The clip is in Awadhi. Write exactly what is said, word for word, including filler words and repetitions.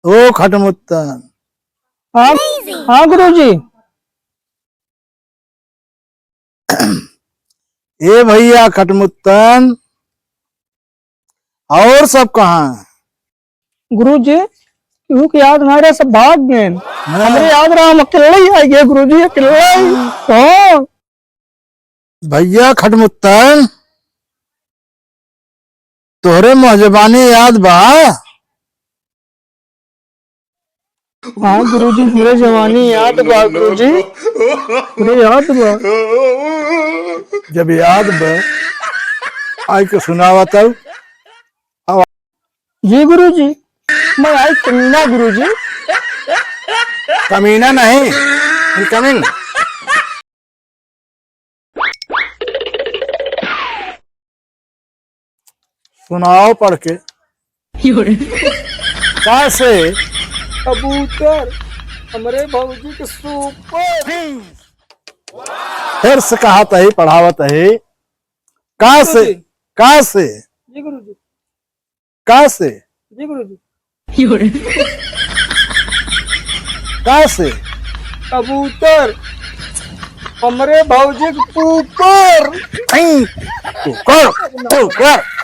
ओ खटमुत्तन। हाँ, हाँ गुरुजी। ए भैया खटमुत्तन, और सब कहाँ हैं? गुरुजी, केहू के याद ना रहे, सब भाग गए। हाँ। हमरे याद रहा, हम अकेले ही आ गए गुरुजी, अकेले ही। हाँ। भैया खटमुत्तन, तोहरे मोह जबानी याद बा? हाँ गुरुजी, हमरे जवानी याद बा गुरुजी, हमरे याद बा। जब याद बा, आई के सुनावा तब। जी गुरुजी, मैं आई कमीना गुरुजी। कमीना नहीं, incoming। सुनाओ पढ़ के। का से? कबूतर, हमरे भौजी के सुपर। फिर से कहत ही, पढ़ावत ही। का से? गुरुजी। का से? जी गुरुजी। का से? जी गुरुजी। का से? कबूतर, हमरे भौजी के पुकर। कुकर, कुकर।